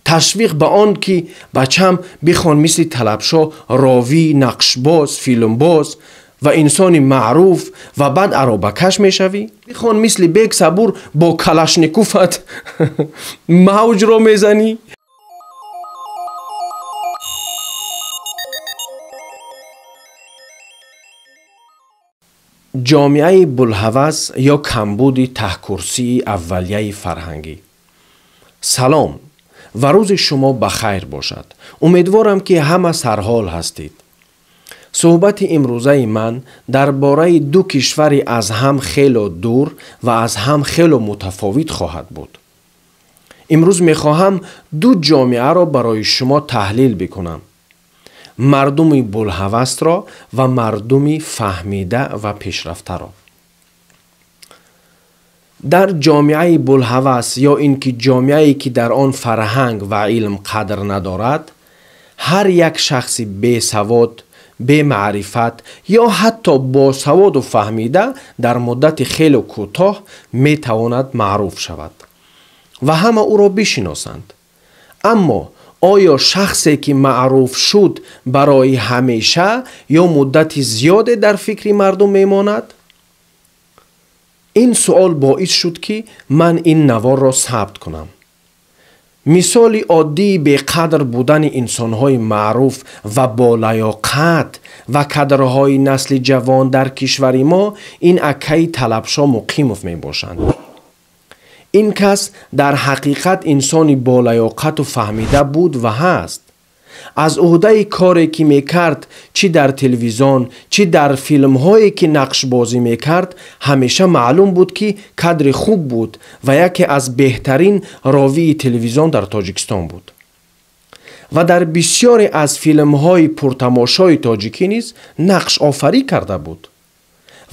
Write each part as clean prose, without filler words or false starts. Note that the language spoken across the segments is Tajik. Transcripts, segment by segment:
Ташвиқ ба он ки бачам бихон мисли Талабшо ровӣ, нақшбоз, филмбоз ва инсони маъруф ва баъд аробакаш мешавӣ? Бихон мисли Бек Сабур бо калашникуфат мавҷро мезанӣ? Ҷомеаи булҳавас ё камбуди таҳкурсии аввалияи фарҳангӣ. Салом ва рӯзи шумо ба хайр бошад. Умедворам, ки ҳама сарҳол ҳастед. Суҳбати имрӯзаи ман дар бораи ду кишвари аз ҳам хело дур ва аз ҳам хело мутафовит хоҳад буд. Имрӯз мехоҳам ду ҷомеаро барои шумо таҳлил бикунам: мардуми булҳавасро ва мардуми фаҳмида ва пешрафтаро. Дар ҷомеаи булҳавас ё ин ки ҷомеае ки дар он фарҳанг ва илм қадр надорад, ҳар як шахси бесавод, бемаърифат ё ҳатто босаводу фаҳмида дар муддати хеле кӯтоҳ метавонад маъруф шавад ва ҳама ӯро бишиносанд. Аммо оё шахсе ки маъруф шуд барои ҳамеша ё муддати зиёде дар фикри мардум мемонад? Ин суол боис шуд, ки ман ин наворро сабт кунам. Мисоли оддии беқадр будани инсонҳои маъруф ва болаёқат ва кадрҳои насли ҷавон дар кишвари мо ин акаи Талабшо Муқимов мебошанд. Ин кас дар ҳақиқат инсони болаёқату фаҳмида буд ва ҳаст. Аз ӯҳдаи коре ки мекард, чӣ дар телевизион, чӣ дар филмҳое ки нақшбозӣ мекард, ҳамеша маълум буд, ки кадри хуб буд ва яке аз беҳтарин ровии телевизион дар Тоҷикистон буд. Ва дар бисёре аз филмҳои пуртамошои тоҷикӣ низ нақшофарӣ карда буд.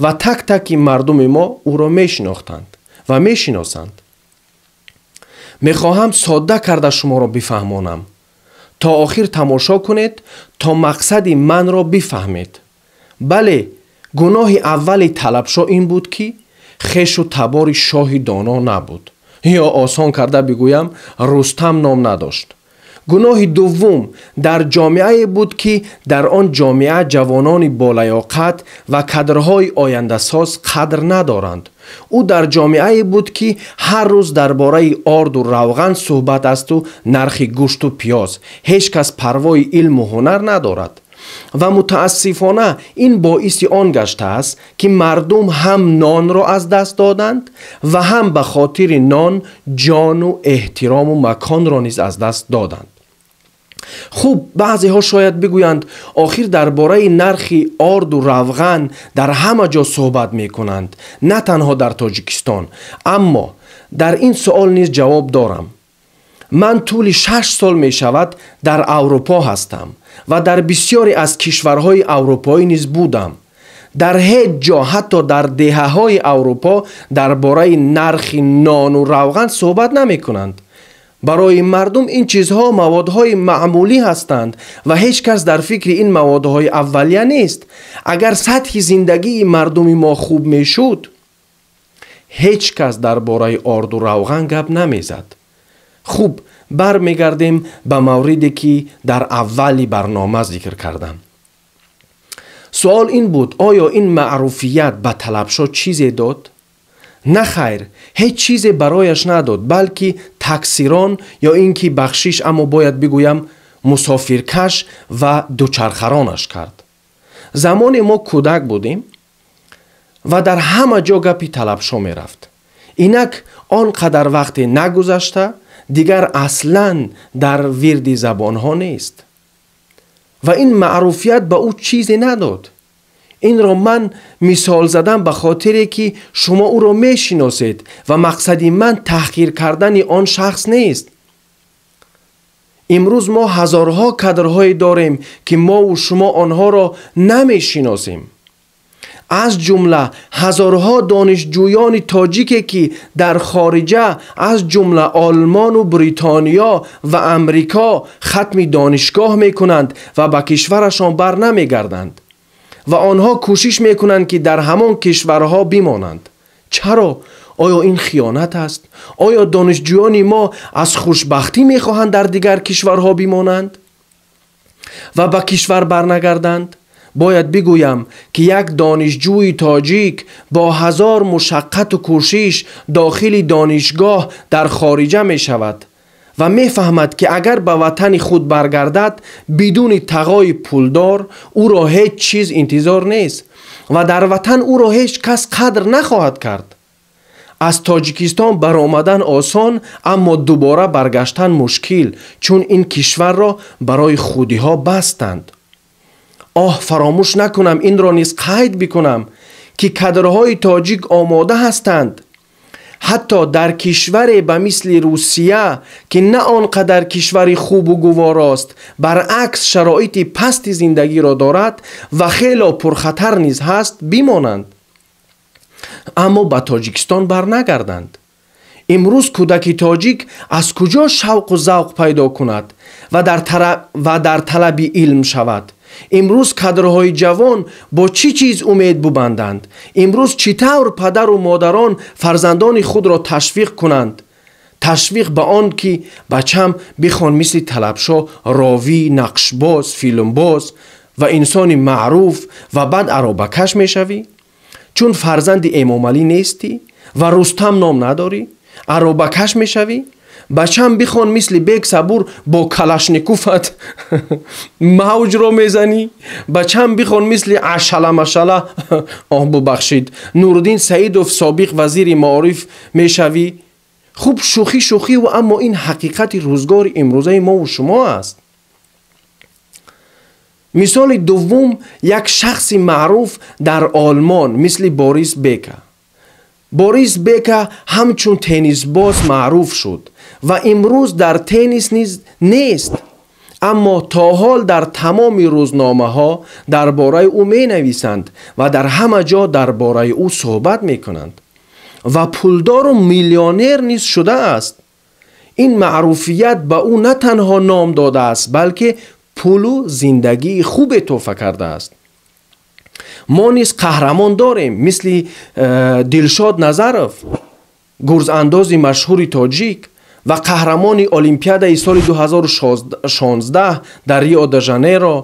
Ва так-таки мардуми мо ӯро мешинохтанд ва мешиносанд. Мехоҳам содда карда шуморо бифаҳмонам. То охир тамошо кунед, то мақсади манро бифаҳмед. Бале, гуноҳи аввали Талабшо ин буд, ки хешу табори шоҳи доно набуд. Ё осон карда бигӯям, Рустам ном надошт. Гуноҳи дуввум дар ҷомеае буд, ки дар он ҷомеа ҷавонони болаёқат ва кадрҳои ояндасоз қадр надоранд. Ӯ дар ҷомеае буд, ки ҳар рӯз дар бораи орду равған суҳбат асту нархи гӯшту пиёз. Ҳеҷ кас парвои илму ҳунар надорад. Ва мутаассифона ин боиси он гаштааст, ки мардум ҳам нонро аз даст доданд ва ҳам ба хотири нон ҷону эҳтирому маконро низ аз даст доданд. Хуб, баъзеҳо шояд бигӯянд, охир дар бораи нархи орду равған дар ҳама ҷо суҳбат мекунанд, на танҳо дар Тоҷикистон. Аммо дар ин суол низ ҷавоб дорам. Ман тӯли 6 сол мешавад дар Аврупо ҳастам ва дар бисёре аз кишварҳои аврупоӣ низ будам. Дар ҳеҷ ҷо, ҳатто дар деҳаҳои Аврупо дар бораи нархи нону равған суҳбат намекунанд. Барои мардум ин чизҳо маводҳои маъмулӣ ҳастанд ва ҳеҷ кас дар фикри ин маводҳои аввалия нест. Агар сатҳи зиндагии мардуми мо хуб мешуд, ҳеҷ кас дар бораи орду равған гап намезад. Хуб, бармегардем ба мавриде ки дар аввали барнома зикр кардам. Суол ин буд, оё ин маъруфият ба Талабшо чизе дод? На хайр, ҳеҷ чизе барояш надод, балки таксирон ё ин ки бахшиш, аммо бояд бигӯям, мусофиркаш ва дучархаронаш кард. Замоне мо кӯдак будем ва дар ҳама ҷо гапи Талабшо мерафт. Инак он қадар вақте нагузашта, дигар аслан дар вирди забонҳо нест. Ва ин маъруфият ба ӯ чизе надод. Инро ман мисол задам ба хотире ки шумо ӯро мешиносед ва мақсади ман таҳқир кардани он шахс нест. Имрӯз мо ҳазорҳо кадрҳое дорем, ки мову шумо онҳоро намешиносем. Аз ҷумла ҳазорҳо донишҷӯёни тоҷике, ки дар хориҷа аз ҷумла Олмону Бритониё ва Амрико хатми донишгоҳ мекунанд ва ба кишварашон бар намегарданд. Ва онҳо кӯшиш мекунанд, ки дар ҳамон кишварҳо бимонанд. Чаро? Оё ин хиёнат аст? Оё донишҷӯёни мо аз хушбахтӣ мехоҳанд дар дигар кишварҳо бимонанд ва ба кишвар барнагарданд? Бояд бигӯям, ки як донишҷӯи тоҷик бо ҳазор мушаққату кӯшиш дохили донишгоҳ дар хориҷа мешавад ва мефаҳмад, ки агар ба ватани худ баргардад, бидуни тағои пулдор ӯро ҳеҷ чиз интизор нест ва дар ватан ӯро ҳеҷ кас қадр нахоҳад кард. Аз Тоҷикистон баромадан осон, аммо дубора баргаштан мушкил, чун ин кишварро барои худиҳо бастанд. Оҳ, фаромӯш накунам, инро низ қайд бикунам, ки кадрҳои тоҷик омода ҳастанд. Ҳатто дар кишваре ба мисли Русия, ки на он қадар кишвари хубу гуворост, баръакс шароити пасти зиндагиро дорад ва хело пурхатар низ ҳаст, бимонанд, аммо ба Тоҷикистон барнагарданд. Имрӯз кӯдаки тоҷик аз куҷо шавқу завқ пайдо кунад ва дар талаби илм шавад? Имрӯз кадрҳои ҷавон бо чӣ чиз умед бубанданд? Имрӯз чӣ тавр падару модарон фарзандони худро ташвиқ кунанд? Ташвиқ ба он ки бачам бихон мисли Талабшо ровӣ, нақшбоз, филмбоз ва инсони маъруф ва баъд аробакаш мешавӣ? Чун фарзанди Эмомалӣ нестӣ ва Рустам ном надорӣ, аробакаш мешавӣ? Бачам бихон мисли Бек Сабур бо калашникуфат мавҷро мезанӣ? Бачам бихон мисли Ашала-машала, оҳ, бубахшид, Нуриддин Саидов, собиқ вазири маориф мешавӣ? Хуб, шӯхӣ шӯхиву, аммо ин ҳақиқати рӯзгори имрӯзаи мову шумо аст. Мисоли дуввум, як шахси маъруф дар Олмон мисли Борис Бека. Борис Бека ҳамчун теннисбоз маъруф шуд ва имрӯз дар теннис низ нест, аммо то ҳол дар тамоми рӯзномаҳо дар бораи ӯ менависанд ва дар ҳама ҷо дар бораи ӯ суҳбат мекунанд ва пулдору миллионер низ шудааст. Ин маъруфият ба ӯ на танҳо ном додааст, балки пулу зиндагии хубе тӯҳфа кардааст. Мо низ қаҳрамон дорем, мисли Дилшод Назаров, гурзандози машҳури тоҷик ва қаҳрамони Олимпиадаи соли 2016 дар Рио де Жанейро.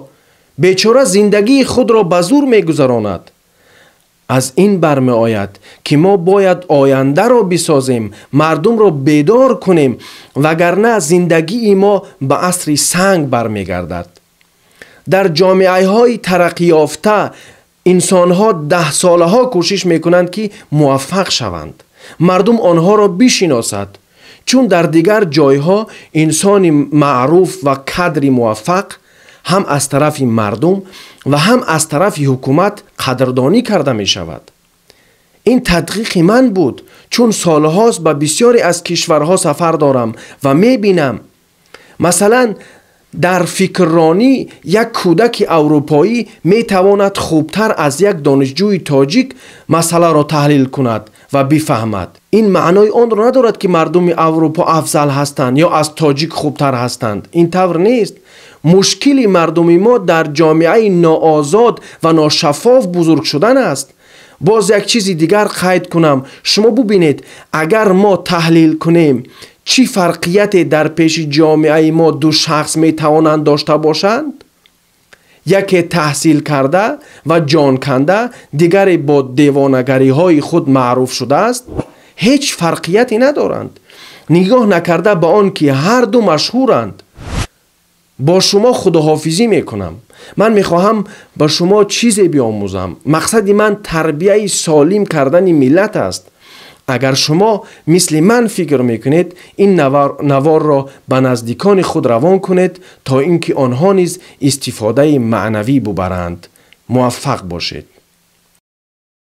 Бечора зиндагии худро ба зур мегузаронад. Аз ин бармеояд, ки мо бояд ояндаро бисозем, мардумро бедор кунем, вагарна зиндагии мо ба асри санг бармегардад. Дар ҷомеаҳои тараққиёфта инсонҳо даҳсолаҳо кӯшиш мекунанд, ки муваффақ шаванд, мардум онҳоро бишиносад, чун дар дигар ҷойҳо инсони маъруф ва кадри муваффақ ҳам аз тарафи мардум ва ҳам аз тарафи ҳукумат қадрдонӣ карда мешавад. Ин тадқиқи ман буд, чун солҳост ба бисёре аз кишварҳо сафар дорам ва мебинам. Масалан, дар фикрронӣ як кӯдаки аврупоӣ метавонад хубтар аз як донишҷӯи тоҷик масъаларо таҳлил кунад ва бифаҳмад. Ин маънои онро надорад, ки мардуми Аврупо афзал ҳастанд ё аз тоҷик хубтар ҳастанд. Ин тавр нест. Мушкили мардуми мо дар ҷомеаи ноозод ва ношаффоф бузург шудан аст. Боз як чизи дигар қайд кунам. Шумо бубинед, агар мо таҳлил кунем, чӣ фарқияте дар пеши ҷомеаи мо ду шахс метавонанд дошта бошанд? Яке таҳсил карда ва ҷонканда, дигаре бо девонагариҳои худ маъруф шудааст. Ҳеҷ фарқияте надоранд, нигоҳ накарда ба он ки ҳар ду машҳуранд. Бо шумо худоҳофизӣ мекунам. Ман мехоҳам ба шумо чизе биомӯзам. Мақсади ман тарбияи солим кардани миллат аст. Агар шумо мисли ман фикр мекунед, ин наворро ба наздикони худ равон кунед, то ин ки онҳо низ истифодаи маънавӣ бубаранд. Муваффақ бошед.